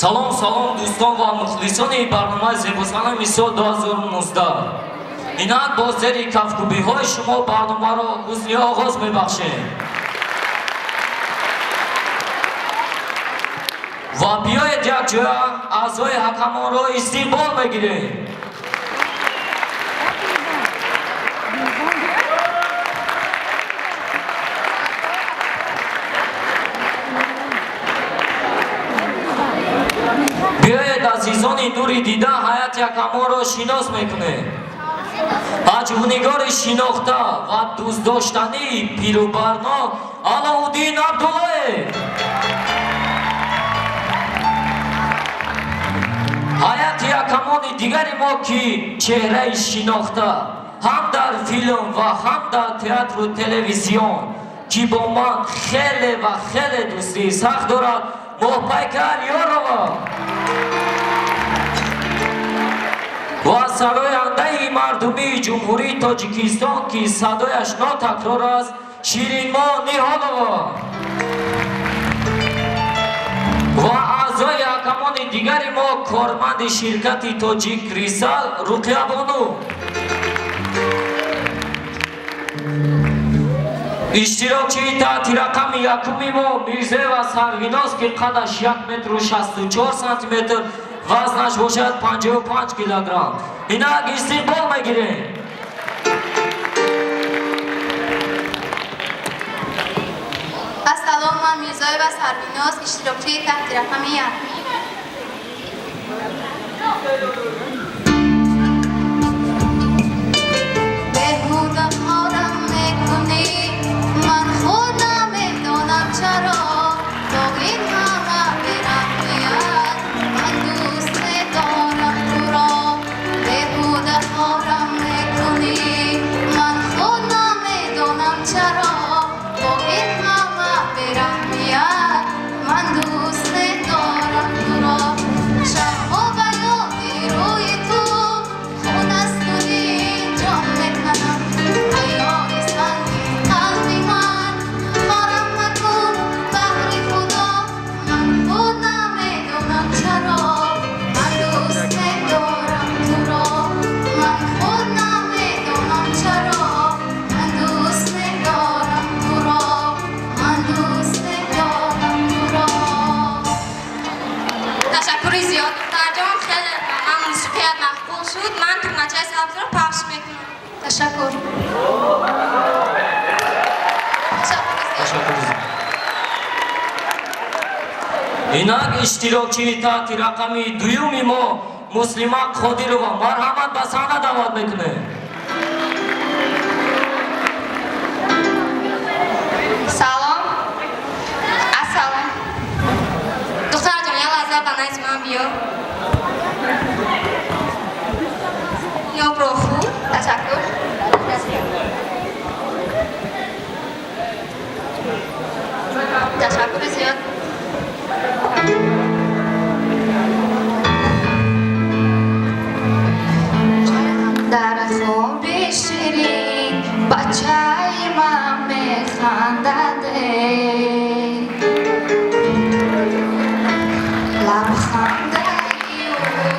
Салом, салом, дӯстон ва мухлисони барномаи Зебосанами сол 2019. Инак бо зери кафкӯбиҳои шумо барномаро ҳусни оғоз мебахшем. Ва биёед якҷоя аъзои ҳакамонро истиқбол мегирем. Биёед, азизони нури дида, ҳайати ҳакамонро шинос мекунем. Ҳаҷвнигори шинохта ва дӯстдоштании пирубарно Алоуддин Абдуллоев. Ҳайати ҳакамони дигари мо, ки чеҳраи шинохта ҳам дар филм ва ҳам дар театру телевизион, ки бо ман хеле ва хеле дӯстии сахт дорад, Моҳпайкар Ёрова. Ва сарояндаи мардумии Ҷумҳурии Тоҷикистон, ки садояш нотакрор аст, Ширинмо Ниҳолова. Ва аъзои ҳакамони дигари мо, корманди ширкати Тоҷик Рисал Руқиябону. Иштирокчии таҳти рақами якуми мо Мирзоева Сарвиноз, ки қадаш 1 метру 64 сантиметр, вазнаш бошад 55 килограмм. Инак истиқбол мегирем. Ассалом, ман Мирзоева Сарвиноз, иштирокчии таҳти рақами як. Беҳуда хорам мекунӣ, ман худ намедонам чаро, то ин ҳама бераҳмият, ман дӯст медорам туро. Беҳуда хорам мекунӣ, ман худ намедонам чаро, бо ин ҳама бераҳмият, ман дӯст медорам туро. Шабҳо ба ёди рӯи ту хун аз ту ҷон мекунам. Ҳаёи санги қалби ман, хорам макун баҳри Худо, ман худ намедонам чаро, ман дӯст медорам туро. Ман худ намедонам чаро, ман дӯст медорам туро. Ман дӯст медорам туро. Ташаккури зиёд, духтарҷон, хеле ба ман мусиқият маъқул шуд. Ман тугмачаи сабзро пахш мекунам. Ташаккур. Ташаккури зиёд. Ташаккур зиёд. Инак иштирокчии таҳти рақами дуюми мо Муслима Қодирова, марҳамат, ба саҳна даъват мекунем. Салом. Ассалом. Духтарҷон, як лаҳза ба назди ман биё. Ин обро хӯр. Ташаккур. Ташаккури зиёд. Дар хоби ширин бачаи ман механдад, лабхандаи ӯ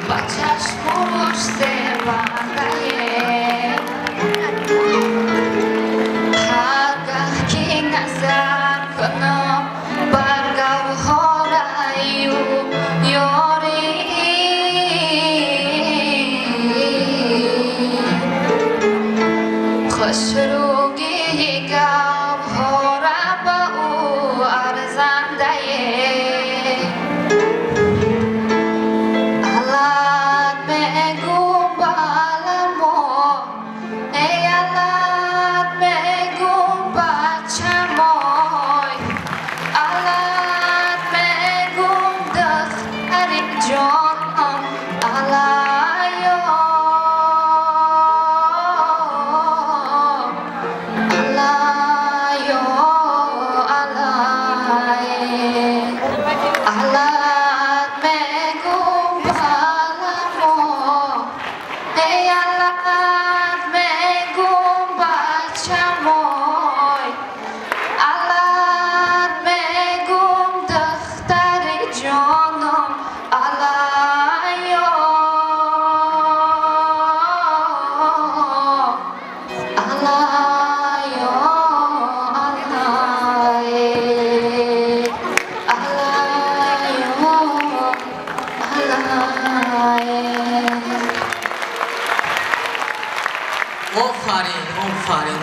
ба чашмош зебандае.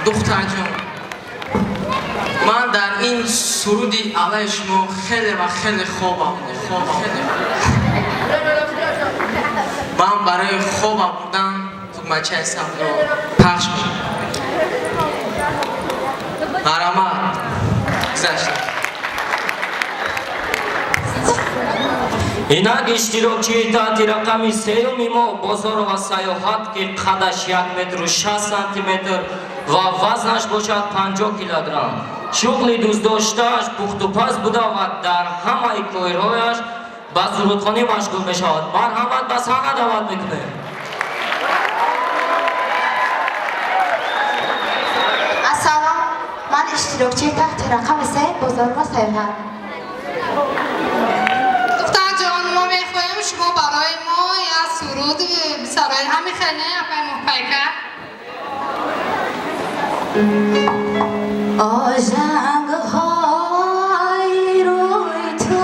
Духтарҷон, ман дар ин суруди алайҳи шумо хеле ва хеле хобам хобам. Ман барои хоба бурдан тугмачаи сабзро пахш мекунам. Марҳамат, гузаштем. Инак иштирокчии таҳти рақами сеюми мо Бозорова Саёҳат, ки қадаш 1 метру 60 сантиметр ва вазнаш бошад 50 килограмм. Шуғли дӯстдоштааш пухтупаз буда ва дар ҳамаи корҳояш ба сурудхонӣ машғул мешавад. Марҳамат, ба саҳна даъват мекунем. Ассалом, ман иштирокчии таҳти рақами се Бозорова Саёҳат. Духтарҷон, мо мехоҳем шумо барои мо як суруд бисароед. Ҳамин хеле, апай Моҳпайка. Ожангҳои рӯи ту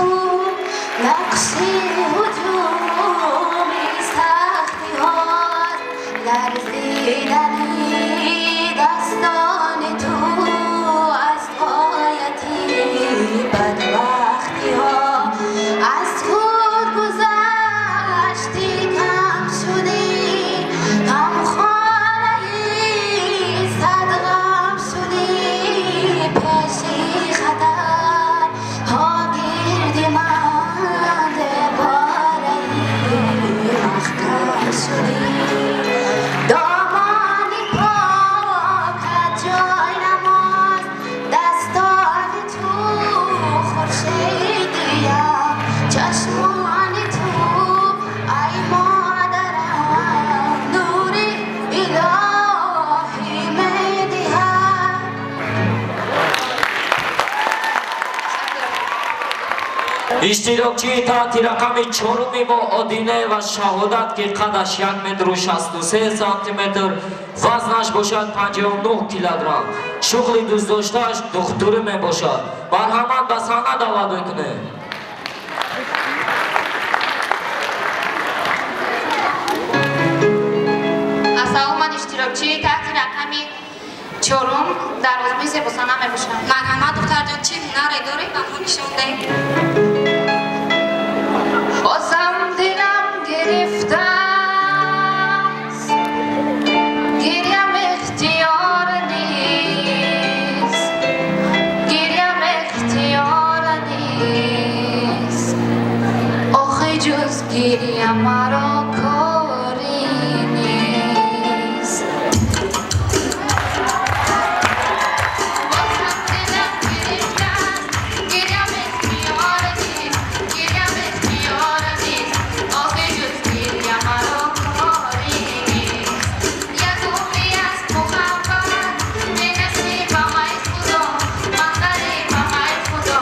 нақши ҳуҷуми сахтиҳост, ларзидани дастони ту аз ғояти бадбахтиҳо. Аз худ гузашти, кам шудӣ, ғамхонаи садғам шудӣ, пеши хатарҳо гирди ман девораи маҳкам шудӣ. Домани покат ҷой намоз, дастони ту хуршедиям, чашмони ту, ай модарам, нури илоҳӣ медиҳад. Иштирокчии таҳти рақами чоруми мо Одинаева Шаҳодат, ки қадаш 1 метру 63 сантиметр, вазнаш бошад 59 килограмм, шуғли дӯстдоштааш духтурӣ мебошад. Марҳамат, ба саҳна даъват мекунем. Ассалом, ман иштирокчии таҳти рақами чорум дар озмуни зебосанам мебошам. Марҳамат, духтарҷон, чӣ ҳунаре дорӣ, ба мо нишон деҳ. Бозам дилам гирифтааст, гирям ихтиёр нест, гирям ихтиёр нест, охи ҷуз гиря маро кори нест. Бозам дилам гирифтааст, гирям ихтиёр нест, гирям ихтиёр нест, охи ҷуз гиря маро кори нест. Як умри аз муҳаббат бенасибам, ай Худо, ман ғарибам, ай Худо,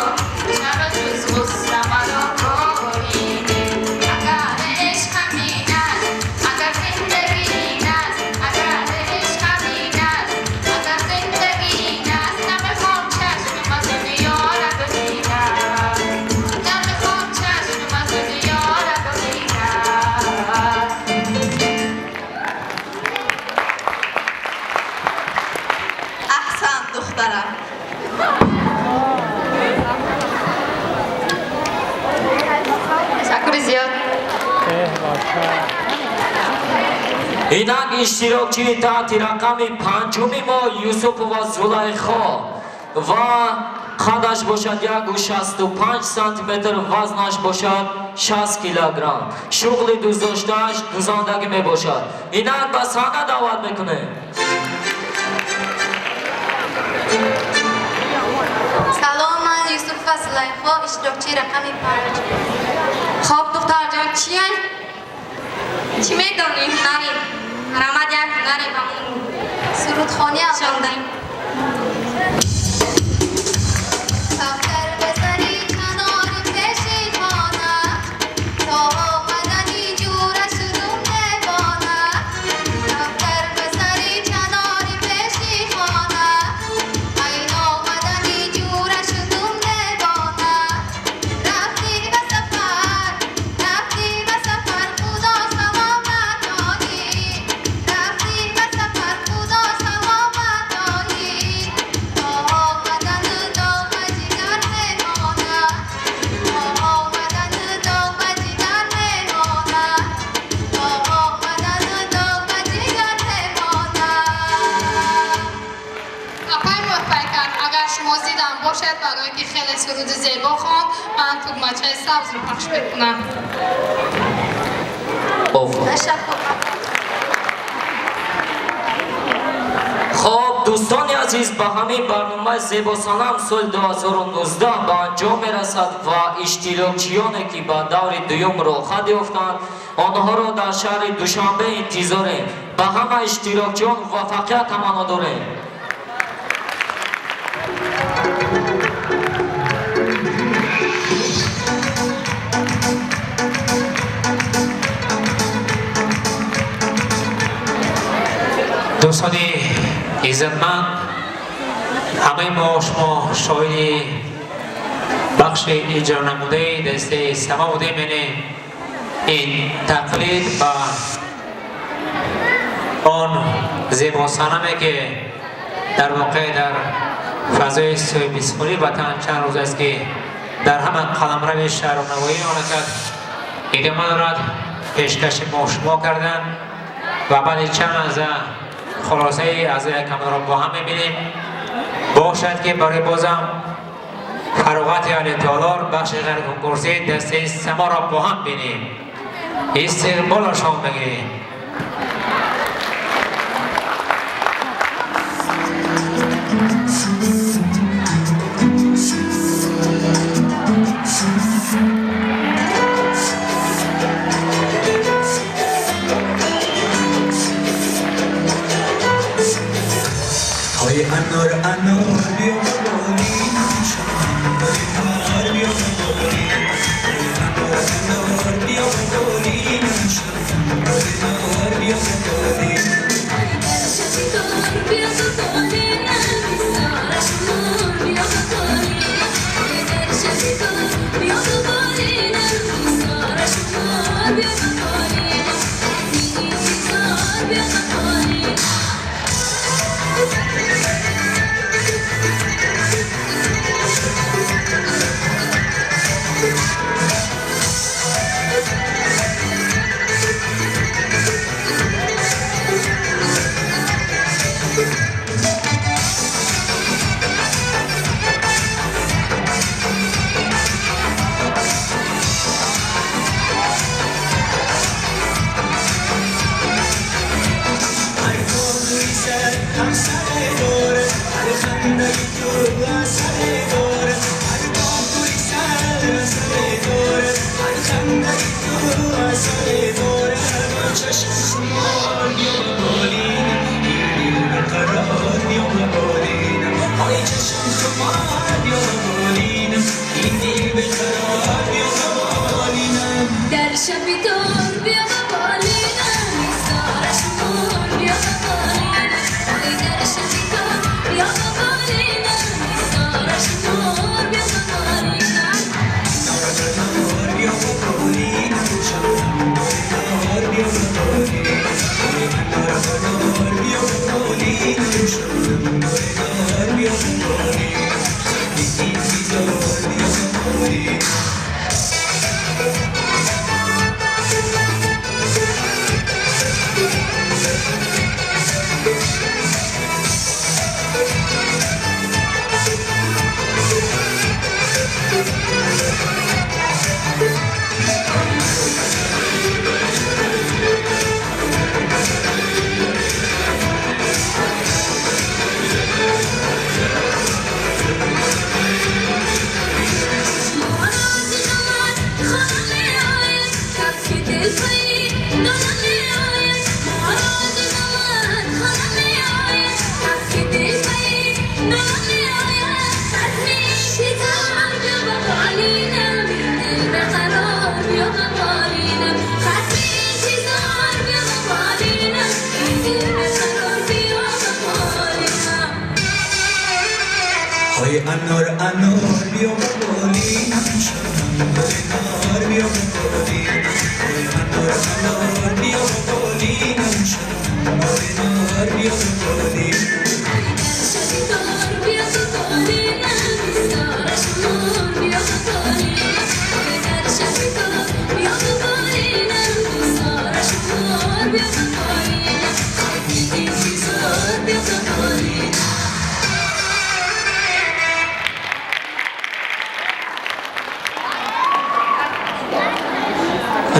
чаро ҷуз ғусса маро кори нест? Агар ишқ ҳамин аст, агар зиндагӣ ин аст, агар ишқ ҳамин аст, агар зиндагӣ ин аст, намехоҳам чашмам аз дунёра бибинад, намехоҳам чашмам аз дунёра бибинад. Аҳсан, духтарам. Ташаккури зиёд. Инак иштирокчии таҳти рақами панҷуми мо Юсупова Зулайхо ва қадаш бошад 1,65 сантиметр, вазнаш бошад 60 килограмм, шуғли дӯстдоштааш дузандагӣ мебошад. Инак ба саҳна даъват мекунем. Салом, ман Юсуфова Зулайхо, иштирокчии рақами панҷ. Хоб, духтарҷон, чия, чӣ медонӣ ҳунари? Марҳамат, як ҳунаре ба мо Сурудхонӣ. нишон деҳ. Кабтар ба сари канори пеши хона, то омадани ҷура шудум девона. Кабтар ба сари канори пеши хона, айн омадани ҷура шудум девона. Рафтӣ ба сафар, рафтӣ ба сафар, Худо саломат додӣ. Рафтӣ ба сафар, Худо саломат додӣ. Бошад, барое ки хеле суруди зебо хонд, ман тугмачаи сабзро пахш мекунам. Ташаккур. Хоб, дӯстони азиз, ба ҳамин барномаи Зебосанам соли 2019 ба анҷом мерасад ва иштирокчиёне, ки ба даври дуюм роҳхат ёфтанд, онҳоро дар шаҳри Душанбе интизорем. Ба ҳама иштирокчиён муваффақият таманно дорем. Дӯстони иззатманд, ҳамаи мо шумо шоҳиди бахши иҷронамудаи дастаи Сама будем, яъне ин тақлид ба он зебосанаме, ки дар воқеъ дар фазои соҳибистиқлолии ватан чанд рӯз аст, ки дар ҳама қаламрави шаҳру навоии мамлакат идома дорад, пешкаши мо шумо карданд ва баъди чанд лаҳза хулосаи аъзои камонро бо ҳам мебинем. Бошад, ки барои бозам фароғати аҳли толор бахши ғайриконкурсии дастаи Саморо бо ҳам бинем, истиқболашон бигирем. های انار انار بیا بالینم، انار بیا بالینم، انار انار بیا بالینم، انار بیا بالینم. هر بازوی سر همسر داره، هر خنده تو اثر داره، هر بازوی سر اثر داره، هر خنده تو اثر داره. با چشم خمار بیا بالینم، این دل به قرار بیا بالینم، های چشم خمار بیا بالینم، این دل به قرار بیا بالینم. در شبی دار بیا بالینم، سارش نور بیا بالینم، در شبی دار بیا بالینم، سارش نور بیا بالینم. نار بیا بالینم، نار بیا بالینم، نار بیا بالینم، نار بیا بالینم، این بیدار بیا بالینم. های انار انار بیا بالینم، انار بیا بالینم، های انار انار بیا بالینم، انار بیا بالینم.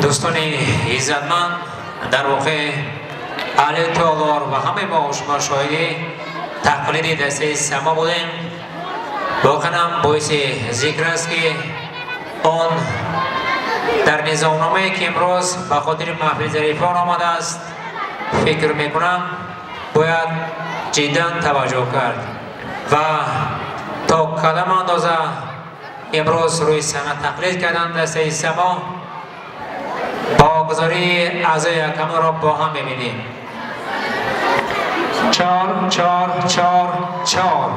Дӯстони иззатманд, дар воқеъ аҳли толор ва ҳамаи мо шумо шоҳиди тақлиди дастаи Само будем. Воқеан ҳам боиси зикр аст, ки он дар низомномае, ки имрӯз ба хотири маҳфили зарифон омадааст, фикр мекунам, бояд ҷиддан таваҷҷӯҳ кард ва то кадом андоза имрӯз рӯи саҳна тақлид карданд дастаи Само. Баҳогузории аъзои ҳакамонро бо ҳам мебинем: 4, 4, 4, 4.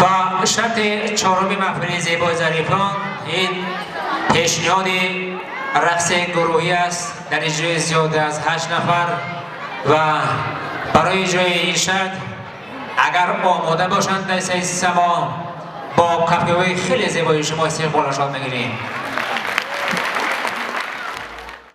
Ва шарти чоруми маҳфили зебои зарифон ин пешниҳоди рақси гурӯҳӣ аст дар иҷрои зиёда аз 8 нафар. Ва барои иҷрои ин шарт агар омода бошанд дастаи Само, бо кафкӯбиҳои хеле зебои шумо истиқболашон мегирем.